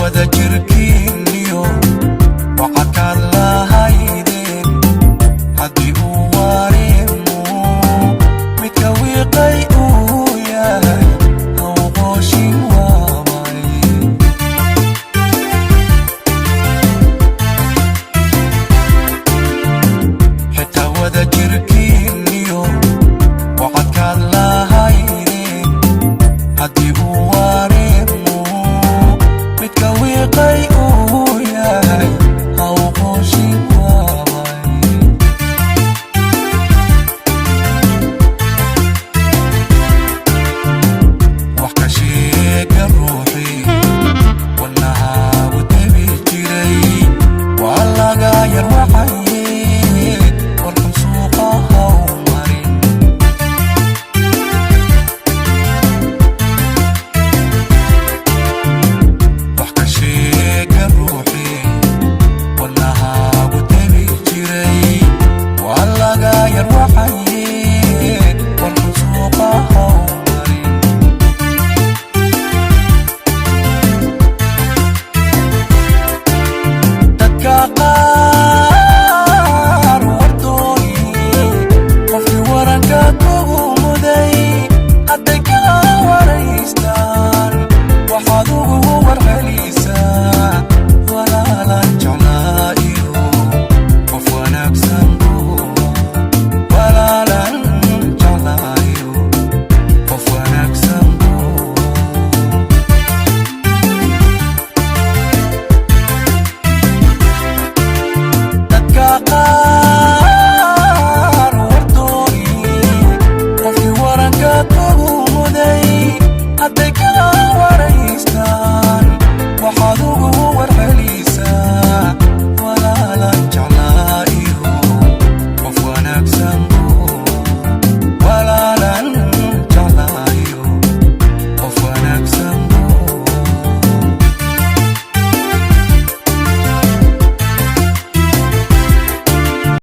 Wada jirkiiniyo wacadkaad lahaydeen haddii uu wareemo midka wiiqay uu yahay, hawqooshin waabay. Xitaa wada jirkiiniyo wacadkaad lahaydeen haddii uu wareemo midka wiiqay uu yahay, hawqooshin waabay. Wax ka sheega ruuxii wadnahaagu tebi jiray waa laga yar waxaye, warxun suuqa haw marin. Wax ka sheega ruuxii wadnahaagu tebi jiray waa laga yar waxaye, warxun suuqa haw marin. Dadka qaar wardooni qofkii waranka kugu muday hadday kaa waraystaan, waxaad ugu warcelisaa walaalan jeclaa iyo qof wanaagsan buu, walaalan jeclaa iyo qof wanaagsan buu. Dadka qaar wardooni qofkii waranka kugu